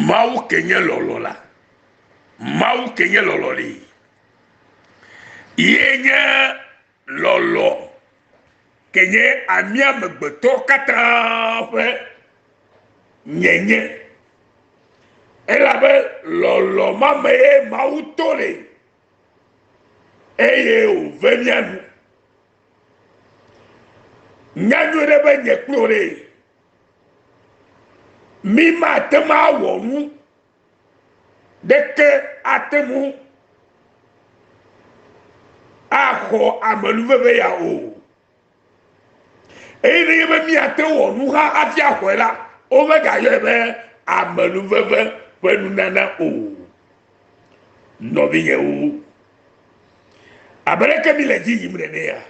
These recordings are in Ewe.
Mawu ke nye lɔlɔ̃ la. Mawu ke nye lɔlɔ̃ li. Ye nye lɔlɔ̃ ke nye ami amegbetɔ katã ƒe nyenye. Elabe lɔlɔ̃ ma me ye Mawu to le eye wòve mía nu. Nya nyuie ɖe be nye kple wò ɖe mí mate ŋu awɔ nu ɖeke ate ŋu axɔ amenuveve ya o. Eye nenye be míate ŋu wɔ nu hã hafi axɔe la, womegayɔe be amenuveve ƒe nunana o. Nɔvinyewo, abe leke mi le dzi yim nenea,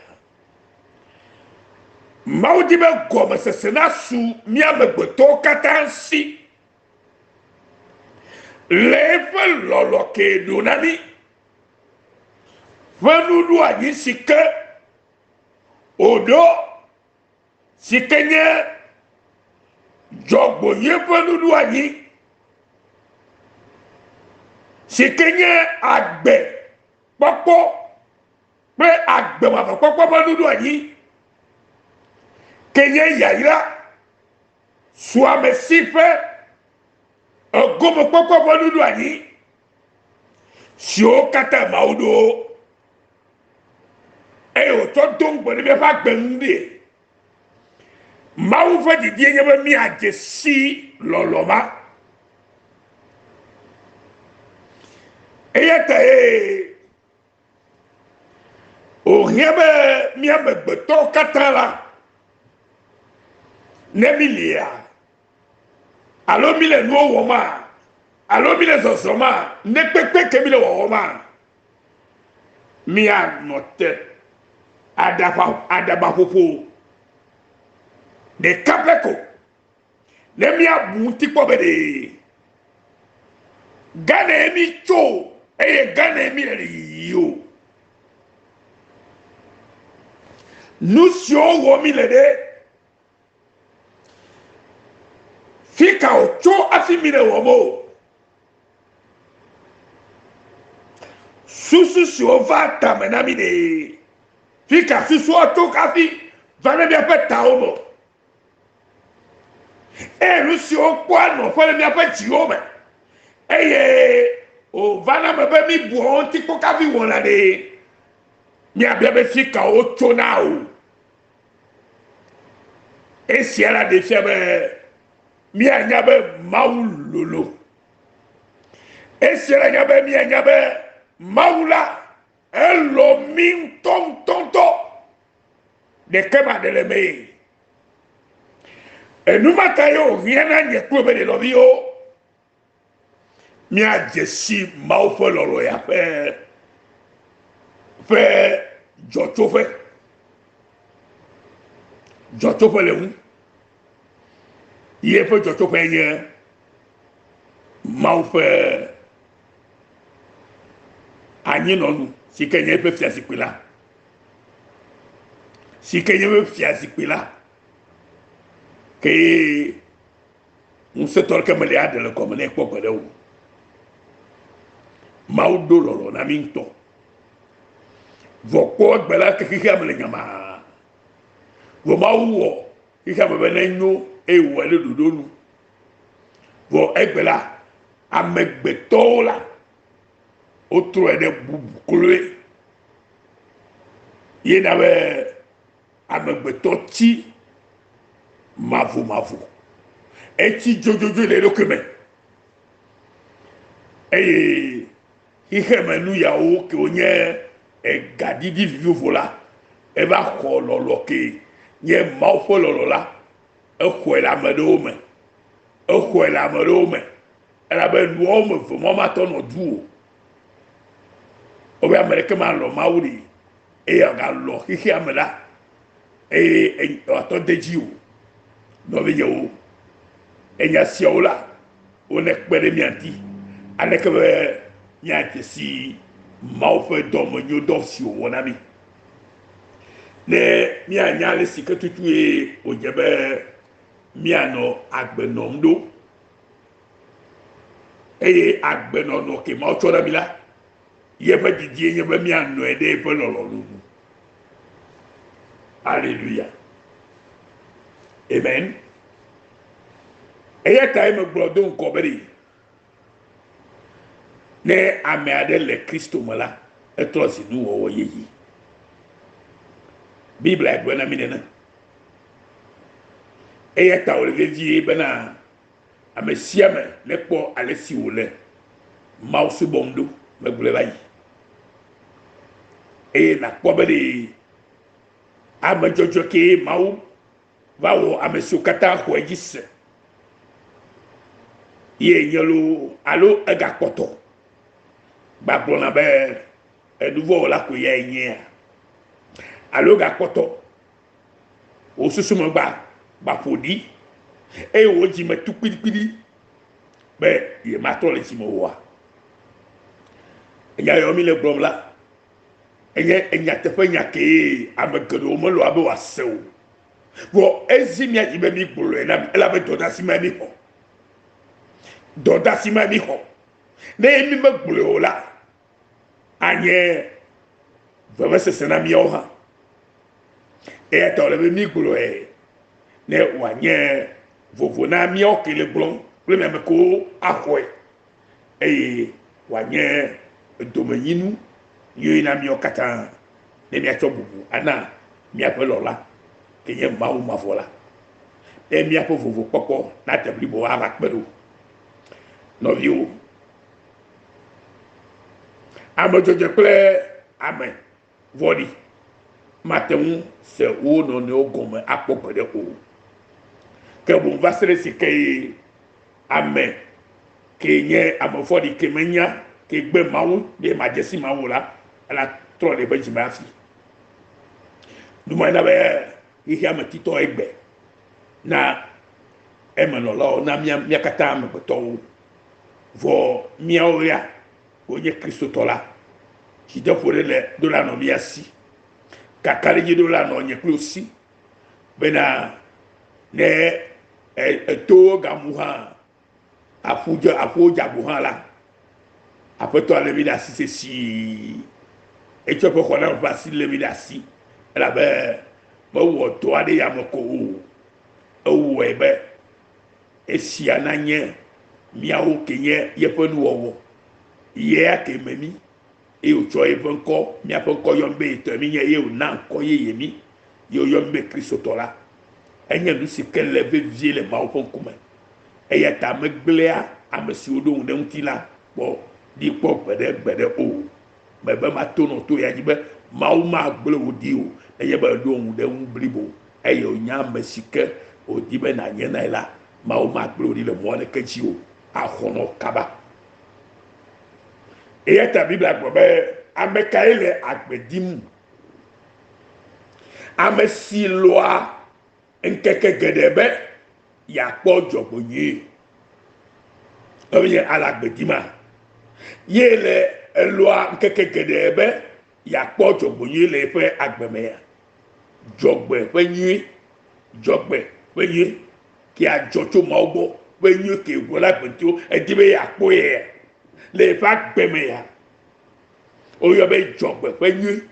Mawu di be gɔmesese nasu mía amegbetɔwo katã si le eƒe lɔlɔ̃ ke ɖo na mí ƒe nuɖoanyi si ke wòɖo si ke nye dzɔgbonyui ƒe nuɖoanyi si ke nye agbe kpɔkpɔ kple agbe mavɔ kpɔkpɔ ƒe nuɖoanyi ke nye yayra suamesi ƒe egomekpɔkpɔ ƒe nuɖoanyi siwo katã Mawu ɖo eye wòtsɔ do ŋugbe ɖe míaƒe agbe ŋu ɖi. Mawu ƒe didie nye be míadze si lɔlɔ̃ ma. Eya ta ye wòhiã be mía amegbetɔwo katã la, ne mília alo míle nuwo wɔma, alo míle zɔzɔma, ne kpekpe ke míle wɔwɔma, míanɔ te aɖabaƒoƒo ɖeka pɛ ko ne míabu ŋuti kpɔ be ɖee Ghanae mí tso eye Ghanae mí le yiyi o. Nu siwo wɔm mí le ɖe fi ka wòtso hafi mí le wɔm o. Susu siwo va tame na mí ɖee, fi ka susua tso hafi va ɖe míaƒe tawo me o. Eye nu siwo kpɔa nɔƒe le míaƒe dziwo me eye wòvana eme be míbua wo ŋuti kpɔ kafi wɔna ɖee, míabia be fi ka wotsona o. Esia la ɖee fia be míanya be Mawu lolo. Esia la nya be míanya be Mawu la elɔ̃ mí ŋutɔŋutɔŋutɔ. Ɖeke maɖe le mee. Enu ma ta ye wòhiã na nye kple be nɔviwo míadze si Mawu ƒe lɔlɔ̃ ya ƒe ƒe dzɔtsoƒe. Dzɔtsoƒe le ŋu. Ye ƒe dzɔtsoƒe nye Mawu ƒe anyinɔnu si ke nye eƒe fiazikpui la. Si ke nye eƒe fiazikpui la. Ke ŋusẽtɔ ɖeke meli aɖe le gɔme nɛ kpɔ gbeɖe o. Mawu ɖo lɔlɔ̃ na mí ŋutɔ. Vɔ kpɔ egbe la ke xexea me le nyamaa. Vɔ Mawu wɔ xexea me be nenyo eye wòwɔe ɖe ɖoɖo nu. Vɔ egbe la, amegbetɔwo la, wotrɔe ɖe bubu kloe. Ye na be amegbetɔ tsi mavomavo. Etsi dzodzodzoe le eɖokui me. Eye xexeme nu yawo kewo nye egaɖiɖi vivivo la, eva xɔ lɔlɔ ke nye Mawu ƒe lɔlɔ la, exɔe le ame ɖewo me. Exɔe le ame ɖewo me. Elabe nuawo me ve mɔ matɔ nɔ du o. Wobe ame ɖeke malɔ̃ Mawu ɖi eye wòagalɔ̃ xexea me la eye wòatɔ de edzi o. Nɔvinyewo, enya siawo la, wonekpe ɖe mía ŋuti aleke be míadze si Mawu ƒe dɔmenyodɔ si wòwɔ na mí. Ne míanya ale si ke tutue wòdze be míanɔ agbe nɔm ɖo. Eye agbenɔnɔ ke Mawu tsɔ na mi la, yeƒe didie nye be míanɔe ɖe eƒe lɔlɔ̃nu nu. Aleluya. Amen. Eya tae megblɔ do ŋgɔ be ɖe ne ame aɖe le Kristo me la, etrɔ zi nuwɔwɔ yeye. Biblia gblɔ na mí nene. Eya ta wòle vevie bena ame sia ame nekpɔ ale si wòle Mawu subɔm ɖo. Megblɔe va yi. Eye nàkpɔ be ɖe ame dzɔdzɔe kee Mawu va wɔ ame siwo katã xɔe dzi se ye nye loo alo egakpɔtɔ gbagblɔna be enuvɔ̃wɔla koe yae nyea alo egakpɔtɔ wò susu me gba gbaƒo ɖi eye wò dzi me tu kpiɖikpiɖi be yematrɔ le dzi me oa? Enya yawo mi le gblɔm la, enye enyateƒe nya kee ame geɖewo melɔa be wòase o. Vɔ ezi mía dzi be mígblɔe na mi elabe dɔdeasi mae míxɔ. Dɔdeasi mae míxɔ. Ne mi megblɔe o la, anye vevesese na míawo hã. Eya ta wòle be mígblɔe ne wòanye vovo na míawo ke le gblɔm kple mia me kewo axɔe eye wòanye domenyinu nyui na míawo katã ne míatsɔ bubu ana míaƒe lɔla ke nye Mawu mavɔ la. Ne míaƒe vovokpɔkpɔ nade blibo ava kpe ɖo. Nɔviwo, ame dzɔdzɔe kple ame vɔ̃ɖi mate ŋu se wo nɔnɔewo gɔme akpɔ gbeɖe o. Ke boŋ va se ɖe esi ke ame ke nye ame vɔ̃ɖi ke menya ke gbe Mawu be madze si Mawu o la, ela trɔ le eƒe dzime hafi. Nu mae na be xexea me titɔ egbe na emenɔlawo na mía mía katã amegbetɔwo. Vɔ míawo ya wonye Kristotɔ la, dzideƒo ɖe le ɖo la nɔ mía si. Kakaɖedzi ɖo la nɔ nye kple wò si bena ne etowo gamu hã, aƒu dze aƒuwo dze agbo hã la, Aƒetɔ lé mí ɖe asi sesĩe. Etsɔ eƒe xɔname ƒe asi lé mí ɖe asi elabe mewɔ dɔ aɖe ya me ko o. Ewɔe be esia nanye míawo ke nye yeƒe nuwɔwɔ. Yea ke me mí eye wòtsɔ yeƒe ŋkɔ, míaƒe ŋkɔ yɔm be yetɔe míenye eye wòna ŋkɔ yeye mí ye woyɔ mí be Kristotɔ la. Enye nu si ke le vevie le Mawu ƒe ŋkume. Eya ta megblẽa ame siwo ɖo ŋu ɖe eŋuti la kpɔ ɖi kpɔ gbeɖegbeɖe o. Mebe mato nɔ to ya dzi be Mawu magblẽ wò ɖi o nenye be èɖo ŋu ɖe eŋu blibo eye wònya ame si ke wòdi be nànye nae la. Mawu magblẽ wò ɖi le mɔ aɖeke dzi o, axɔ na wò kaba. Eya ta Biblia gblɔ be, Ame kae le agbe dim? Ame si lɔ̃a ŋkeke geɖe be yeakpɔ dzɔgbenyui. Enye ale agbe dima. Ye le elɔa ŋkeke geɖe be yeakpɔ dzɔgbenyui le eƒe agbe mea. Dzɔgbe ƒe nyui, dzɔgbe ƒe nyui ke adzɔ tso Mawu gbɔ ƒe nyui ke wògblɔ le agbe ŋuti edi be yeakpɔe le eƒe agbe mea. Woyɔ be dzɔgbe ƒe nyui.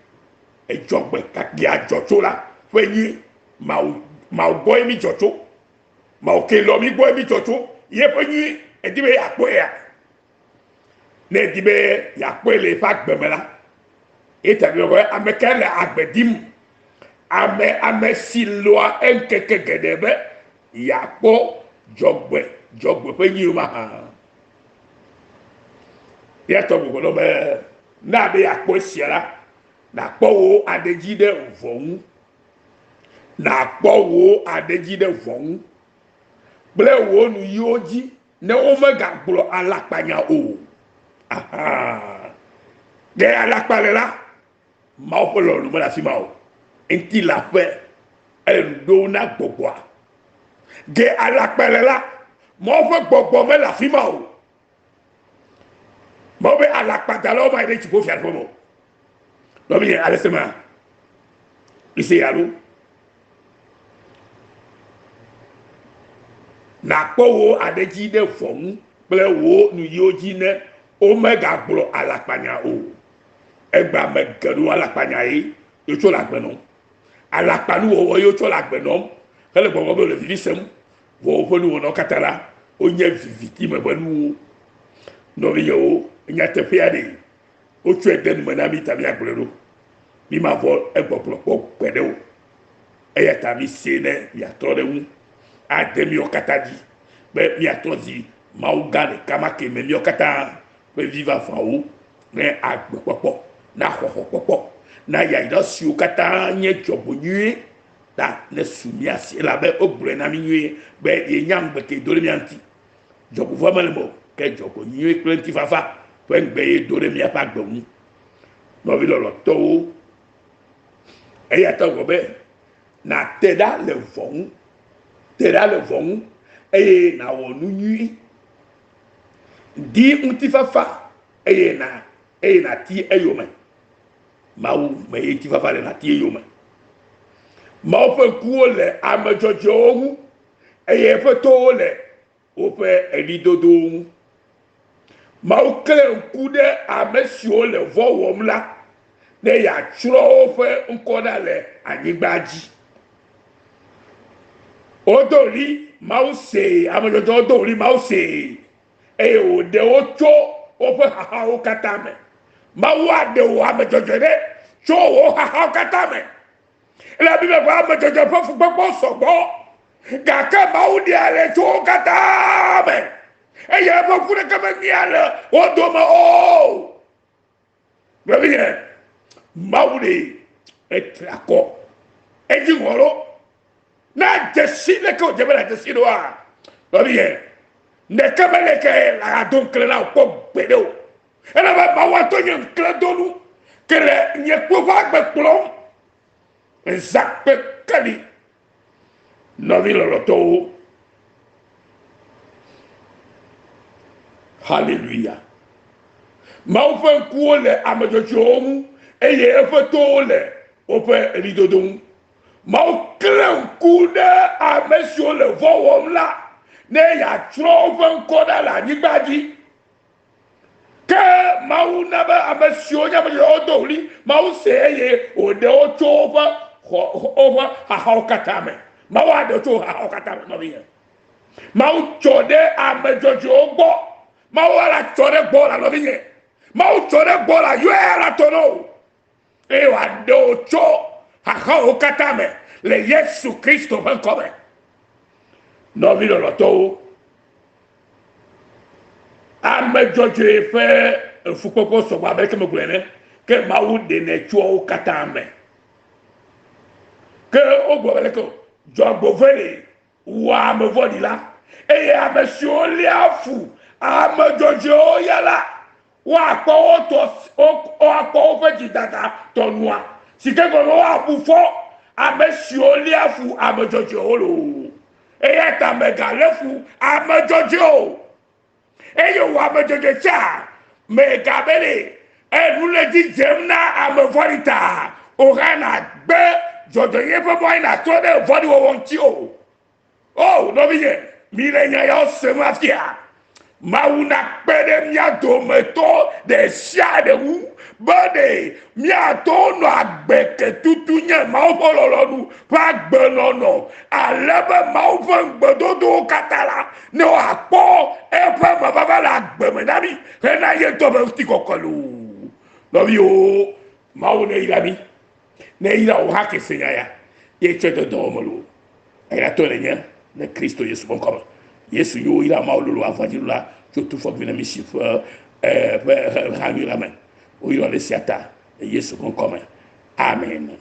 Edzɔgbe kake adzɔ tso la ƒe nyui. Mawu Mawu gbɔe mi dzɔ tso. Mawu ke lɔ mi gbɔe mi dzɔ tso. Yeƒe nyui edi be yeakpɔe ya. Ne edi be yeakpɔe le eƒe agbe me la, eta bi be ame kae le agbe dim? Ame ame si lɔa eŋkeke geɖe be yeakpɔ dzɔgbe dzɔgbe ƒe nyui mahã. Eya tɔ gbɔgbɔ nɔ be ne abe yeakpɔ esia la, nàkpɔ wò aɖe dzi ɖe vɔ̃ ŋu. Nàkpɔ wò aɖe dzi ɖe vɔ̃ ŋu kple wò nuyiwo dzi ne womegagblɔ alakpanya o. Aha! Ɖe alakpa le la, Mawu ƒe lɔlɔ̃nu mele afi ma o. Ŋutilã ƒe ele nu ɖom na gbɔgbɔa. Ɖe alakpa le la, Mawu ƒe gbɔgbɔ mele afi ma o. Mawu be alakpadalawo mayi ɖe dziƒofiaɖuƒe me o. Nɔvinye, ale se ma, mise alo nàkpɔ wò aɖe dzi ɖe vɔ̃ ŋu. kple wò nuyiwo dzi ne womegagblɔ alakpanya o. Egbea ame geɖewo alakpanya ye wotsɔ le agbe nɔm. Alakpanuwɔwɔ ye wotsɔ le agbe nɔm hele gbɔgblɔm be wole vivi sem. Vɔ woƒe nuwɔnawo katã la, wonye viviti me ƒe nuwo. Nɔvinyewo, nyateƒea ɖe, wotsɔe de nume na mí ta míagblɔe ɖo. Mímavɔ egbɔgblɔ kpɔ gbeɖe o. Eya ta misee ne miatrɔ ɖe eŋu ade míawo katã dzi be míatrɔ zi Mawu gã ɖeka ma ke me míawo katã ƒe vi vavãwo ne agbekpɔkpɔ, na xɔxɔkpɔkpɔ, na yayra siwo katã nye dzɔgbenyuie la nesu mía si elabe wogblɔe na mí nyuie be yenya ŋugbe ke do ɖe mía ŋuti. Dzɔgbevɔ̃e mele eme o, ke dzɔgbenyuie kple ŋutifafa ƒe ŋugbe ye do ɖe míaƒe agbe ŋu. Nɔvi lɔlɔ̃tɔwo, eya ta wògblɔ be nàte ɖa le vɔ̃ ŋu, te ɖa le vɔ̃ ŋu eye nàwɔ nu nyui. Di ŋutifafa eye na eye nàti eyome. Mawu me ye ŋutifafa le nàti eyome. Mawu ƒe ŋkuwo le ame dzɔdzɔewo ŋu eye eƒe towo le woƒe ɣlidodowo ŋu. Mawu klẽ ŋku ɖe ame siwo le vɔ̃ wɔm la, ne yeatsrɔ̃ woƒe ŋkɔ ɖa le anyigba dzi. Wodo ɣli, Mawu see, ame dzɔdzɔewo do ɣli, Mawu see, eye wòɖe wo tso woƒe xaxawo katã me. Mawu aɖe wò ame dzɔdzɔe ɖe tso wò xaxawo katã me. Le Biblia ƒe ame dzɔdzɔe ƒe fukpekpewo sɔgbɔ, gake Mawu ɖea le tso wo katã me, eye eƒe ŋku ɖeke menyia le wo dome o. Nɔvinye, Mawu ɖe etre akɔ, edzi ŋɔ ɖo. Na dzesi leke wòdze be nàdze si ɖoa? Nɔvinye, ɖeke mele ke nàgado ŋklẽ na wò kpɔ gbeɖe o. Elabe Mawu ato nye ŋklẽdonu ke le nye kpo ƒe agbe kplɔm zã kple keli. Nɔvi lɔlɔ̃tɔwo, haleluya. Mawu ƒe ŋkuwo le ame dzɔdzɔewo ŋu eye eƒe towo le woƒe ɣlidodo ŋu. Mawu klẽ ŋku ɖe ame siwo le vɔ̃ wɔm la ne yeatsrɔ̃ woƒe ŋkɔ ɖa le anyigba dzi. Ke Mawu na be ame siwo nye ame dzɔdzɔewo do ɣli, Mawu se eye wòɖe wo tso woƒe woƒe xaxawo katã me. Mawu aɖe wo tso xaxawo katã me, nɔvinye. Mawu tsɔ ɖe ame dzɔdzɔewo gbɔ. Mawu ala tsɔ ɖe gbɔ la, nɔvinye. Mawu tsɔ ɖe gbɔ la, yɔe ala tɔ na wò. Eye wòaɖe wò tso xaxawo katã me le Yesu Kristo ƒe ŋkɔ me. Nɔvi lɔlɔ̃tɔwo, Ame dzɔdzɔe ƒe fukpekpe sɔgbɔ abe aleke megblɔe ene, ke Mawu ɖenɛ tsoa wo katã me. Ke wogblɔ be leke o, dzɔgbevɔ̃e li wua ame vɔ̃ɖi la, eye ame siwo léa fu ame dzɔdzɔewo ya la, woakpɔ wo tɔ, woakpɔ woƒe dzidada tɔnua, si ke gɔme woabu fɔ ame siwo léa fu ame dzɔdzɔewo loo. Eya ta mègalé fu ame dzɔdzɔe o, eye wò ame dzɔdzɔe tsã, mègabe ɖe enu le dzi dzem na ame vɔ̃ɖi ta o hã nàgbe dzɔdzɔenyenye ƒe mɔ eye nàtrɔ ɖe vɔ̃ɖiwɔwɔ ŋuti o. O, nɔvinye, mile nya yawo sem hafia? Mawu nakpe ɖe mía dometɔ ɖe sia ɖe ŋu be ɖe míato nɔ agbe ke tutu nye Mawu ƒe lɔlɔ̃nu ƒe agbenɔnɔ ale be Mawu ƒe ŋugbedodowo katã la, ne woakpɔ eƒe mevava le agbe me na mí hena ye ŋutɔ ƒe ŋutikɔkɔe loo. Nɔviwo, Mawu neyra mí. Neyra wò hã ke se nya ya ye tsɔe de dɔwɔme loo. Eya tɔe nènye le Kristo Yesu ƒe ŋkɔ me. Yesu ye woyra Mawu lolo avɔdziɖula tso tufɔgbi na mí si ƒe ƒe ha nyui la me. Woyra le esia ta le Yesu ƒe ŋkɔ me. Amen.